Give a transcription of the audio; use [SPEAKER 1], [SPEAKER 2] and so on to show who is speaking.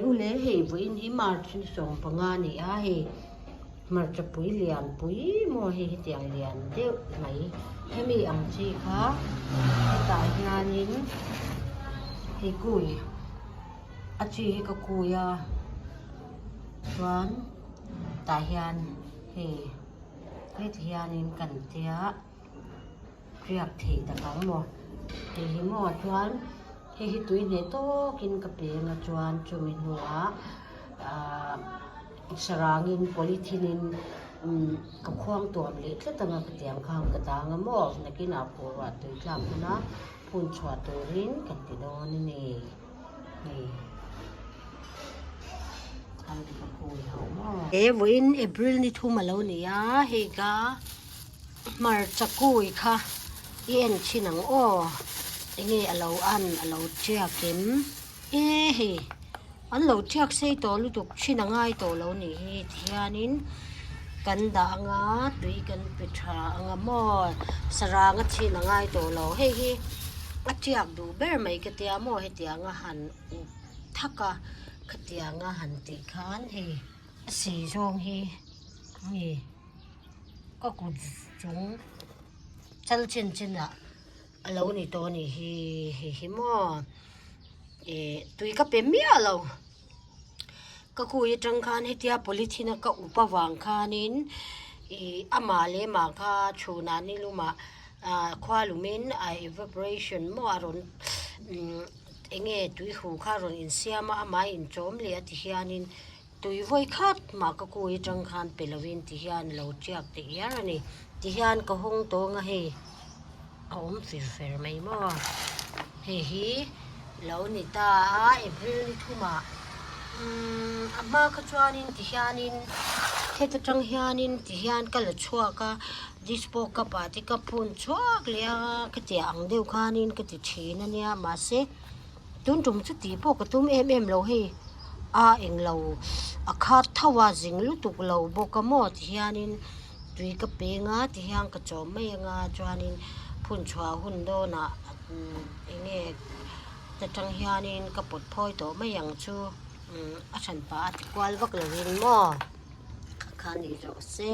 [SPEAKER 1] Ule hei vawiin hi March ni 15 a ni a, hei hmarcha pui lian pui maw hei hetiang lian deuh mai hemi ang chi kha hetah hianin hei kui a chi hi ka kui a chuan tah hian hei heti hianin kan tia. Riak thei tak ang maw? Hei hi maw chuan hei hi tui hneh tawkin ka peng a chuan chumi hnuah ahh sarangin polythene in umm ka khuang tuam leh tlat ang a ka tiang khan ka dang a maw nakinah pawh ruah tui tlak huna phun chhuah turin ka ti dawn a ni hei he vawiin April ni thum a lo ni a hei ka. Hmarcha kui kha i en thin ang aw enge a lo an a lo tiak em e hei an lo tiak sei tawh lutuk thin a ngai tawh lo nih hi tihianin kan dah anga tui kan pe tha anga maw sarang a chhin a ngai tawh lo hei hi a tiak duh ber mai ka tia maw hetianga han up thak a khatianga han tih khan hei a sei zawng hi nge. Ka kut chung chal chen chen ah a lo ni tawh a nih hi hei hi maw ih tui ka pe miah lo ka kui atang khan hetia polythene a ka up avang khanin ih amah leh mah kha chhunah ni lumah ah khua lumin a evaporation maw a rawn umm eng nge tui hu kha a rawn insiam a amah a inchawm leh a ti hianin. Tui vawi khat mah ka kui atang khan pe lovin ti hian a lo tiak teh iar a ni. Ti hian ka hawng tawng a hei a awm fir fer mai maw. Hei hi lo ni ta a April ni thumah umm a hma kha chuanin ti hianin heta tang hianin ti hian ka la chhuak a dispo cup ah te ka phun chhuak leh a ka tia ang deuh khanin ka ti thin a nia mahse. Tun tum chu tih pawh ka tum em em lo hei a englo a khat tho a zing lutuk lo bawk a maw ti hianin tui ka peng a ti hian ka chawm mai anga chuanin phun chhuah hun dawnah eng nge ta tang hianin ka pawt phawi tawh mai ang chu a hran pah a ti kual vak lovin maw kha kha ni rawh se.